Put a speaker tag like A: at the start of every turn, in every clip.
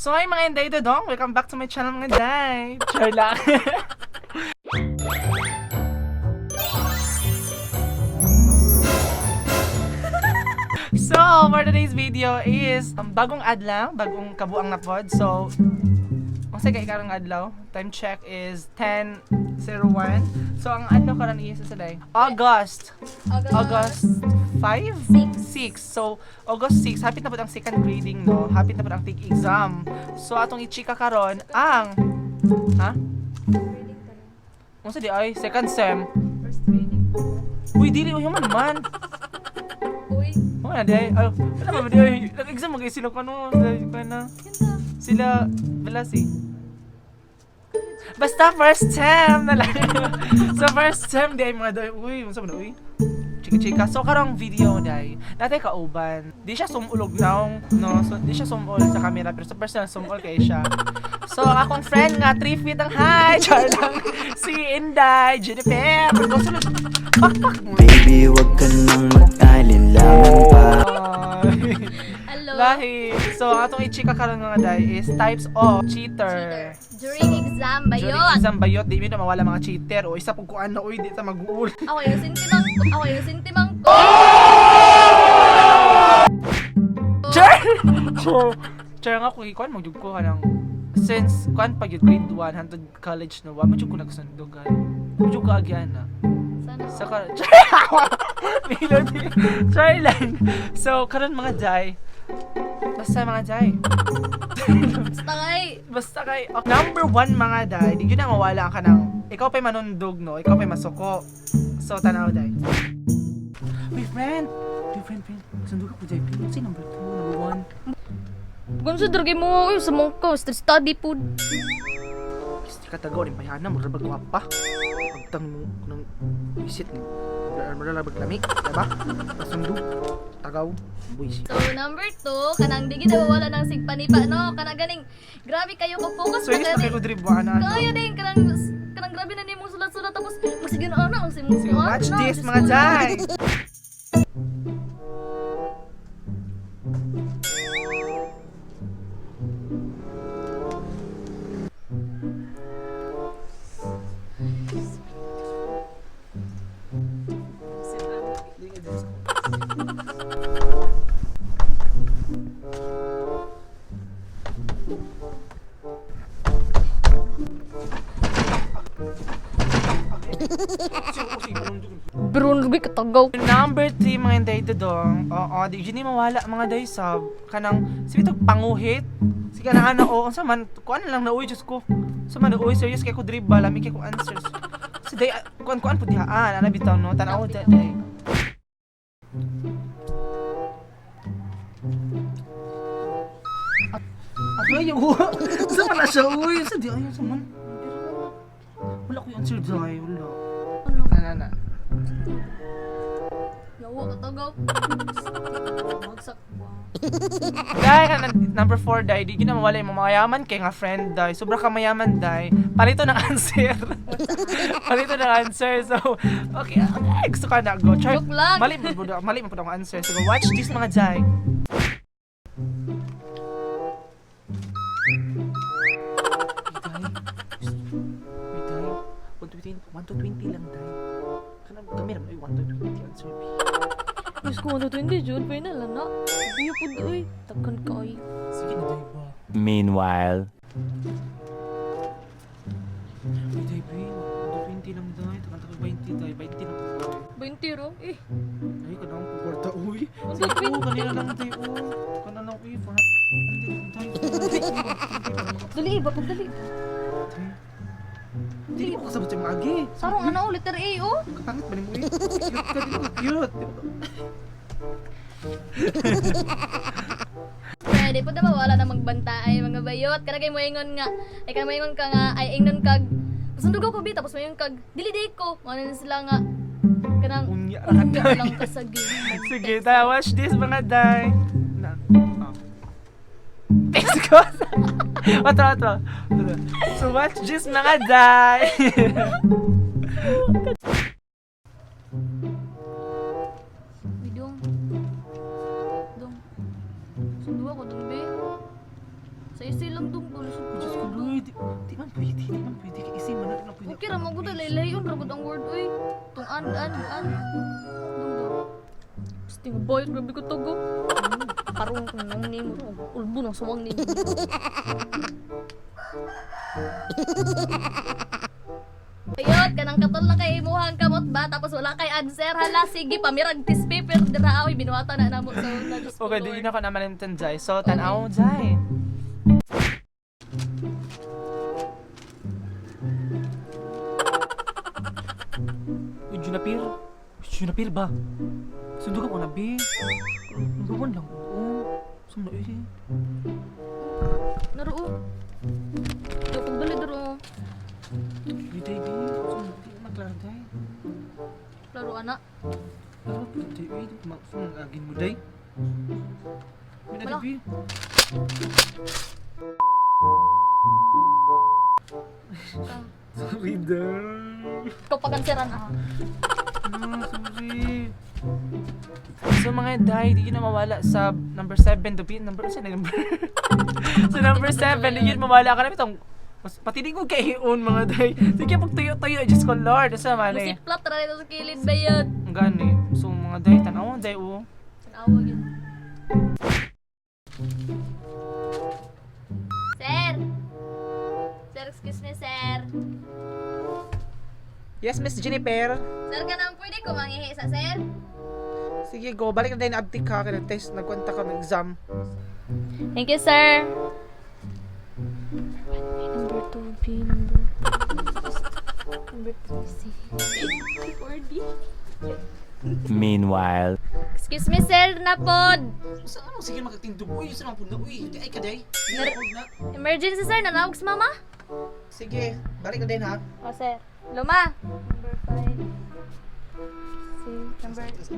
A: So hi mga Inday Dodong! Welcome back to my channel, mga Inday! Char lang! So, for today's video is bagong adlaw, bagong kabuang na pod. So, unsa kay karong adlaw? Time check is 10:01. So, ang adlaw karon is sa day? August. August 5?
B: 6.
A: 6. So, August 6, hapit na po ang second grading, no? Hapit na po ang take exam. So, atong ichika karon ang ha? Unsa di ay second sem.
B: First grading.
A: Uy, dili uy man man.
B: Uy,
A: Wala di ay. Ay, wala ba di ay. Nag-exam mag sila kano, sila na.
B: ganda.
A: Sila wala si. Basta first sem na lang. So first sem di ay mga day. Uy, unsa man uy? Chika-chika. So karong video day, natay kauban. Di siya sumulog naong, no? So di siya sumul sa camera pero sa personal sumul kay siya. So ang akong friend nga 3 feet ang high, char lang. Si Inday, Jennifer. Go sulod. Pakpak mo.
C: Baby, wag ka nang mag-alinlangan pa.
A: Ay.
B: Hello.
A: Lahi. So, ang atong i-chika karon mga day is types of cheater.
B: Cheater. During exam ba
A: During
B: yun?
A: exam bayot, di mo na mawala mga cheater. O isa pug kuan na, uy, di ta mag-uul.
B: Ako yung sintimang ko. Ako yung sintimang ko.
A: Char! Char! Char nga ko, kuan magyug ko kanang since kuan pag yun, grade 1 hantod college no, wa man jud ko nagsundugan. Wa jud ko agyan na.
B: Sana.
A: Sa ka Melody. Char lang. So karon mga jay. Basta mga jay.
B: Basta kay.
A: Basta kay oh, number one mga day, di yun ang mawala ka ng ikaw pa'y manundog no, ikaw pa'y masuko. So tanaw day. Uy friend, uy friend friend, sundog ako JP. Kasi number two, number one.
B: Kung sa drugay mo, uy, sa mong ko, study food.
A: Kasi katagaw rin payana, murabag pa. Pagtang mo ng visit ni. Murabag lami, diba? Pasundog, tagaw, buisit.
B: So, number 2, kanang di gid mawala ng sigpanipa, no? Kanang ganing, grabe kayo ko focus
A: So,
B: pa
A: inis na
B: gani.
A: kayo dribwa na.
B: Kayo din, kanang, kanang grabe na nimong sulat-sulat, tapos magsige na ana, ang simong
A: So, watch this mga jay!
B: Pero nagay katagaw.
A: Number 3 mga inday dodong. Oo, di yun mawala mga day sab kanang sige tog panguhit. Sige na ana oo unsa man kuan lang na uy Diyos ko. Unsa man uy serious kay ko dribble lami kay ko answers. Si day kuan kuan pud diha ah ana bitaw no tan-aw day. Day. Ato ay uwa. Sa man na siya uy sa di ay sa man. Wala ko yung answer day wala. Ana na.
B: Yawa katagaw. Magsak ba?
A: Dahil ka number 4 dai, di gina mawala yung mayaman kay nga friend dai. Sobra ka mayaman dai. Palito ng answer. Palito ng answer. So, okay, okay gusto ka na go. Char,
B: Joke lang.
A: Mali mo po mali mo po ang answer. So, go watch this mga jay. Wait, dai. Wait, dai. 1 to 20 lang, dai. Kanang kami naman, ay, 1 to 20 answer.
B: Diyos ko, 1 to 20, June, final na. Biyo po uy. Takan ka ay.
A: Sige na, dai ba?
C: Meanwhile,
A: Uy, day, be. 1 to 20 lang, day. Tagal-tagal 20, day. 20 lang, day.
B: 20 ro? Eh,
A: Ay, kanang kwarta, uy.
B: 1 to
A: Sige,
B: 20.
A: oh, kanina lang, day, oh. Kana lang, uy, 400, day. 420,
B: Dali, ba pag dali.
A: day. Hindi ko kasabot sa mga agi.
B: Sarong ano, letter A, oh.
A: Kapangit ba ni mo, eh? Cute ka, di ba? Cute.
B: Pwede po na mawala na magbanta ay mga bayot. Kanang kay moingon nga, ay kanang moingon ka nga, ay ingnon kag, pasundog ko bi, tapos moingon kag, dili di ko. Mao na sila nga, kanang,
A: Unya ra ka,
B: unya
A: day.
B: lang ka sa game.
A: Sige, tayo, watch this mga day. Na. Oh. Thanks ko. Otro, otro. So watch this mga day.
B: Uy, dong. Dong. Sundo ako, dong, be. Sa isip silang dungdung.
A: Diyos ko, Lord. Di man pwede, di man pwede. Kay isi man na, di man pwede.
B: Okay ra mo gud laylayon ra gud ang word oy. Tung an an an. Dungdung. Gusto nga bayot grabe ko tago. Karon kung nang nimo ulbo nang suwang nimo. Ayot, kanang katol na kay imuhang kamot ba tapos wala kay answer hala sige pamirag test paper dira oy binuhatan na namo sa una Diyos ko,
A: Okay, di
B: Lord.
A: na ko naman intan, Jai. So, tanaw, Jai. Uy, Junapir. Uy, Junapir ba? Sundo ka ko na, B. Number 1 lang. Oo. Saan na, eh?
B: Naro. Yo pagdali daro.
A: Uy, day, B. Saan na, di maklaro, day.
B: Laro ana.
A: Laro, day, uy. Saan ang agin mo, day? Uy, na,
B: Wala.
A: day, B. Sorry, day.
B: Ikaw paganseran ah.
A: No, sorry. So mga day, di yun na mawala sa number 7 to be number sa number. Sa number 7, di yun mawala ka na itong mas patinig ko kay hiun mga day. Sige pag tuyo-tuyo, Diyos ko Lord, asa man eh.
B: Musiplat ra dito sa kilid bayot.
A: Ang gani. So mga day, tanaw day oh.
B: Tanawa gyud. Sir. Sir, excuse me, sir.
A: Yes, Miss Jennifer.
B: Sir, kanang pwede ko manghihi sa sir?
A: Sige, go. Balik na din abtik ka kay test nagkwenta ka ng exam.
B: Thank you, sir. Number 2 B, number 3 C, 4 D.
C: Meanwhile.
B: Excuse me, sir, napod.
A: Saan mo sige magtindog? Uy, saan ang pundo? Uy, di ay ka day. Na.
B: Emergency, sir, nanawag si mama.
A: Sige, balik na din ha.
B: O, sir. Luma. Number 5. C, number 6.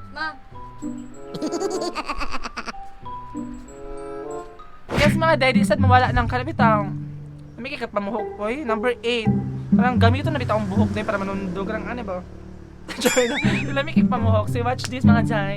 B: Ma,
A: Yes, mga daddy, sad mawala ng kalabitang. May kikat pamuhok, oy. Number 8. Parang gamiton na bitaw ang buhok day para manundog ang ano ba? Char na. Lami kik pamuhok. So watch this mga jay.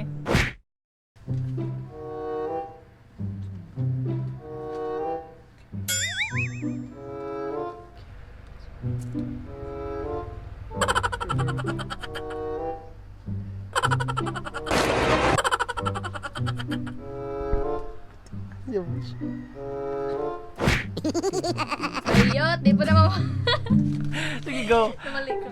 B: Bayot, di po na mawala.
A: Sige, go.
B: Namali ko.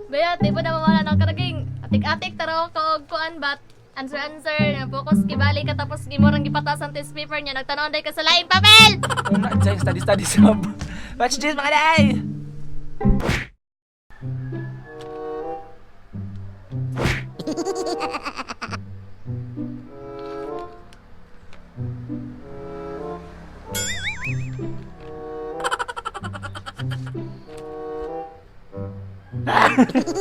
B: Bayot, di po na mawala ng karaging. Atik-atik, taraw ka og kuan bat. Answer, answer. Na focus, kibali ka tapos gimurang gipatas ang test paper niya. Nagtanaw day ka sa laing papel!
A: Una, jay, study, study, sub. Watch this mga day!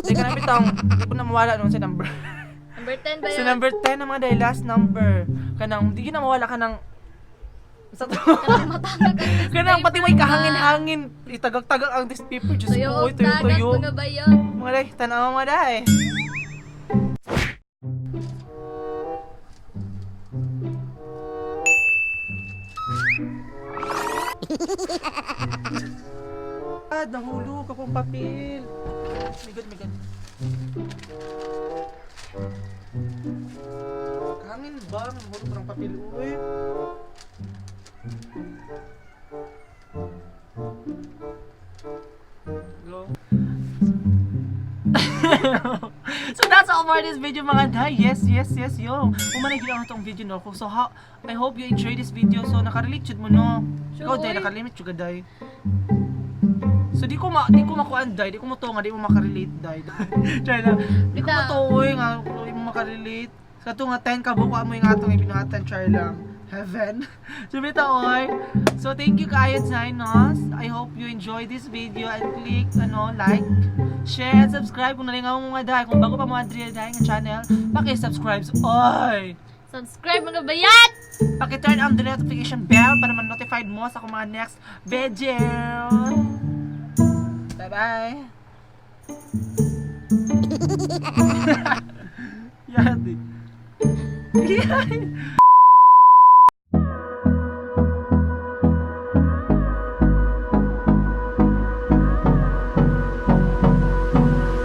A: Teka na bitong, hindi ko na mawala nung si number.
B: Number 10, bayot.
A: Sa number 10 ang mga day, last number. Kanang, di yun na mawala ka ng... Sa to.
B: Kanang matangag ang test
A: Kanang pati may
B: paper ba?
A: kahangin-hangin. Itagag-tagag ang test paper. Diyos
B: Tuyo,
A: ko, oy,
B: tagak,
A: tuyo-tuyo.
B: mga bayot.
A: Mga day, tanaw mga day. Ah, nahulog akong papel. My God, my God. Hangin ba? Nahulog ko ng papel. Uy. Go. So that's all for this video mga day. Yes, yes, yes, yo. Umanay gid ang atong video no. So how, I hope you enjoy this video. So nakarelate jud mo no.
B: Sure,
A: Ikaw day
B: oy.
A: nakarelate jud ka day. So di ko makuan day, di ko mo nga di mo makarelate day. Try lang. Di ko
B: Bitaw.
A: matuoy nga di mo makarelate. Sa to nga 10 ka buko mo yung atong ibinuhatan try lang. Heaven. So bitaw oy. So thank you kayo Zainos. I hope you enjoy this video and click ano like, share and subscribe kung nalingaw mo mga day. Kung bago pa mo Andrea Day nga channel, paki-subscribe. Oy.
B: Subscribe mga bayat!
A: Paki-turn on the notification bell para ma-notified mo sa akong mga next video. Bye-bye. Yati. Yati.